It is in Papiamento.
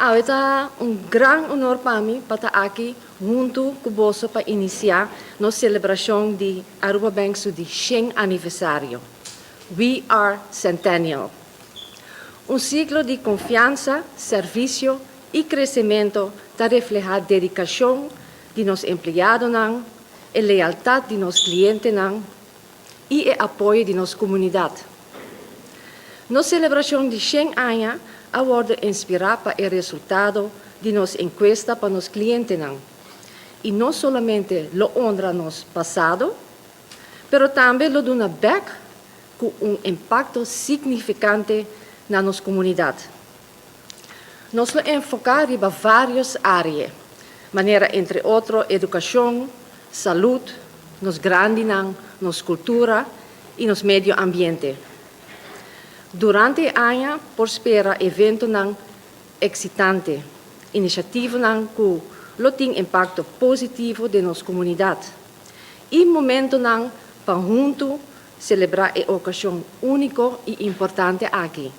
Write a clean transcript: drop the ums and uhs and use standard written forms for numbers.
Awe ta un gran honor pa mi pa ta aki hunto cu boso pa inicia nos celebracion di Aruba Bank su di 100 aniversario. We are Centennial. Un siglo di confiansa, servicio y crecemento ta refleha dedicacion di nos empleadonan, e lealtad di nos clientenan y e apoyo di nos comunidad. Nos celebracion di 100 aña a wordo inspira pa e resultado di nos encuesta pa nos clientenan. Y no solamente lo honra nos pasado, pero tambe lo duna back cu un impacto significante na nos comunidad. Nos lo enfoca riba varios area, manera, entre otro, educacion, salud, nos grandinan, nos cultura y nos medio ambiente. Durante aña por spera eventonan excitante, iniciativanan cu lo tin impacto positivo den nos comunidad y momentonan pa hunto celebra e ocasion unico y importante aki.